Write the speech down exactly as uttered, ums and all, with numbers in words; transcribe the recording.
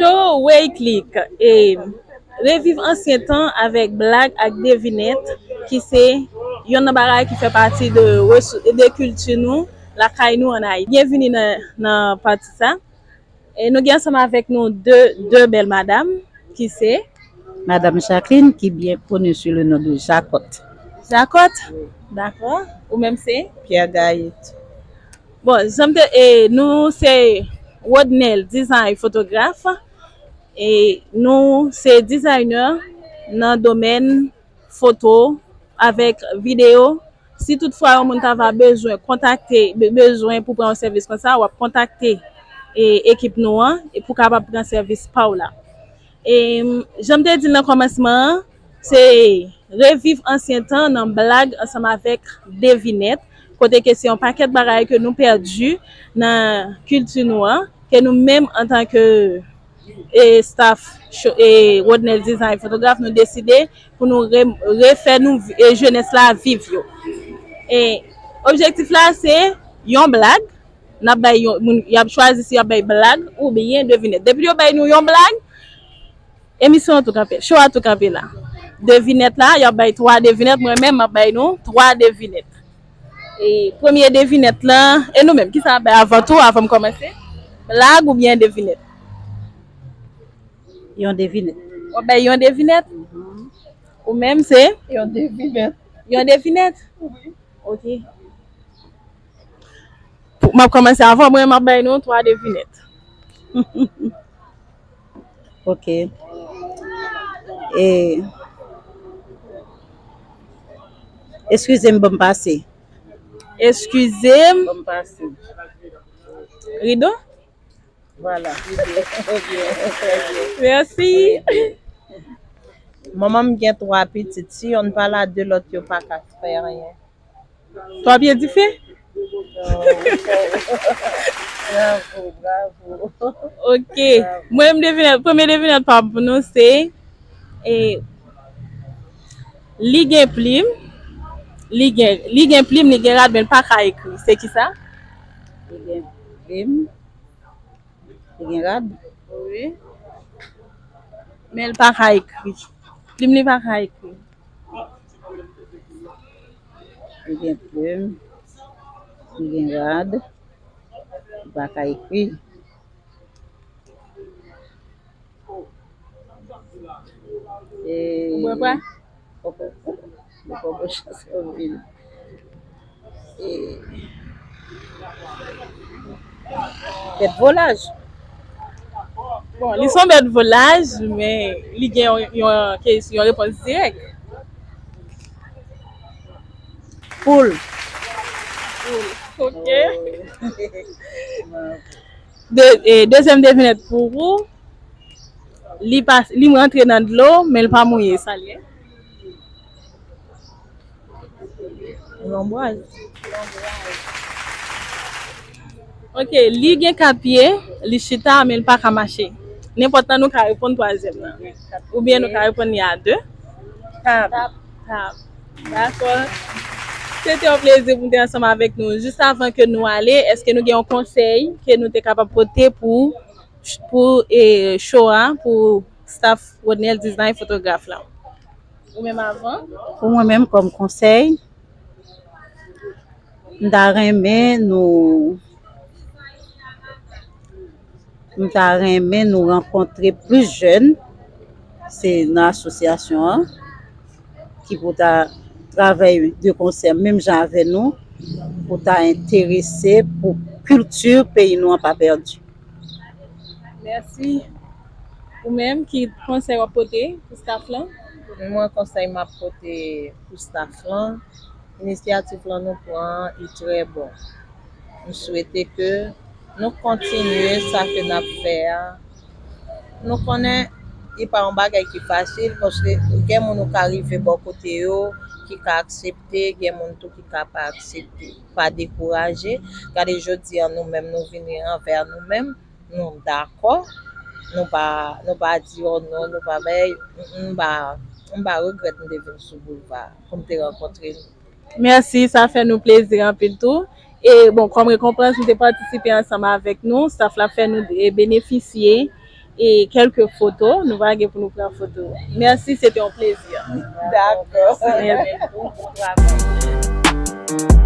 Show Way Click, e reviv ansyen tan avèk blag ak devinèt, ki se yonn nan bagay ki fè pati de, resou- de kilti nou, lakay nou ann Ayiti. Byenvini nan, nan pati sa. E nou gen ansanm avèk nou de, de bèl madam, ki se Madame Jacqueline, ki byen koni sou le non de Jakòt. Jakòt? Dakò. Ou menm se? Pierre Gaillet. Bon, jan m te, e, nou se Rodnel Design Fotograf. E nou se designer nan domèn foto avèk videyo. Si toutfwa yon moun ta va bezwen kontakte, be- bezwen pou pran yon sèvis konsa, w ap kontakte, e, ekip nou an, e pou kapab pran sèvis pa w la. E, jan m te di l nan kòmansman an, se reviv ansyen tan nan blag ansanm avèk devinèt, kote ke se yon pakèt bagay ke nou pèdi nan kilti nou an, ke nou menm antanke, e, staff cho- e, Rodnel Design Fotograf, nou deside pou nou re- refè nou vi- e, jenès la viv yo. E objektif la se yon blag, n ap bay yon moun, y ap chwazi si y ap bay blag oubyen devinèt. Depi yo bay nou yon blag, emisyon an tou kanpe, show a tou kanpe la. Devinèt la, y ap bay twa devinèt, mwen menm m ap bay nou twa devinèt. E premye devinèt la, e nou menm, kisa n ap bay avan tou, avan m kòmanse? Blag oubyen devinèt? Yon devinèt. W ap bay yon devinèt? Ou menm se? Yon devinèt. Yon devinèt? Wi. Ok. Pou- M ap kòmanse avan, mwen m ap bay nou twa devinèt. Ok. E, eskize m, ban m pase. Eskize m. Ban m pase. Rido? Vwala. Mèsi. Manman m gen twa pitit. Si yonn pa la, de lòt yo pa ka fè anyen. Twa pye dife? Bravo, bravo. Ok. Mwen, m devinèt, premye devinèt pa m pou nou se, e, li gen plim, li gen, li gen plim, li gen rad, men l pa ka ekri. Se kisa? Li gen plim, li gen rad? Wi. Men l pa ka ekri. Plim li pa ka ekri. Li gen plim, li gen rad, li pa ka ekri. E, ou bwè pa? Poko, poko, poko, bon chans pou vin. E, bèt volaj. Bon, li se yon bèt volaj, men li gen yon, yon, kes- yon repons dirèk. Poul. Poul. Ok. De, e, dezyèm devinèt pou ou. Li pa, li rantre nan dlo, men li pa mouye. Sa l ye? Lonbwaj. Ok, li gen kat pye, li chita, men li pa ka mache. Nenpòt nan nou ka reponn twazyèm nan. Oubyen nou ka reponn li a de. Tab. Tab. Dakò. Se te yon plezi pou m te ansanm avèk nou. Jis avan ke nou ale, èske nou gen yon konsèy ke nou te kapab pote pou, pou, e, show a, pou staff Rodnel Design Fotograf la? Ou menm avan? Pou mwen menm, kòm konsèy, m ta renmen nou, m ta renmen nou rankontre plis jèn, se nan asosyasyon an, ki pou ta travay de konsè menm jan avè nou, pou ta enterese pou kilti peyi nou an pa pèdi. Mèsi. Ou menm, ki konsèy w ap pote pou staff lan? Mwen, konsèy m ap pote pou staff lan, inisyativ lan nou pran an, li trè bon. M swete ke nou kontinye sa ke n ap fè a. Nou konnen li pa yon bagay ki fasil, paske gen moun ou ka rive bò kote yo, ki ka aksepte, gen moun tou ki ka pa aksepte. Pa dekouraje. Gade jodi a, nou menm, nou vini anvè nou menm, nou dakò, nou pa, nou pa di, "Oh non, nou pa bay." M, m pa, m pa regrèt m te vin sou boulva pou m te rankontre nou. Mèsi, sa fè nou plezi anpil tou. E bon, kòm rekonpans, nou te patisipe ansanm avèk nou. Staff la fè nou, e, benefisye, e kèlke foto. Nou pa gen pou nou pran foto. Mèsi, se te yon plezi. Dakò. Mèsi. Bon travay.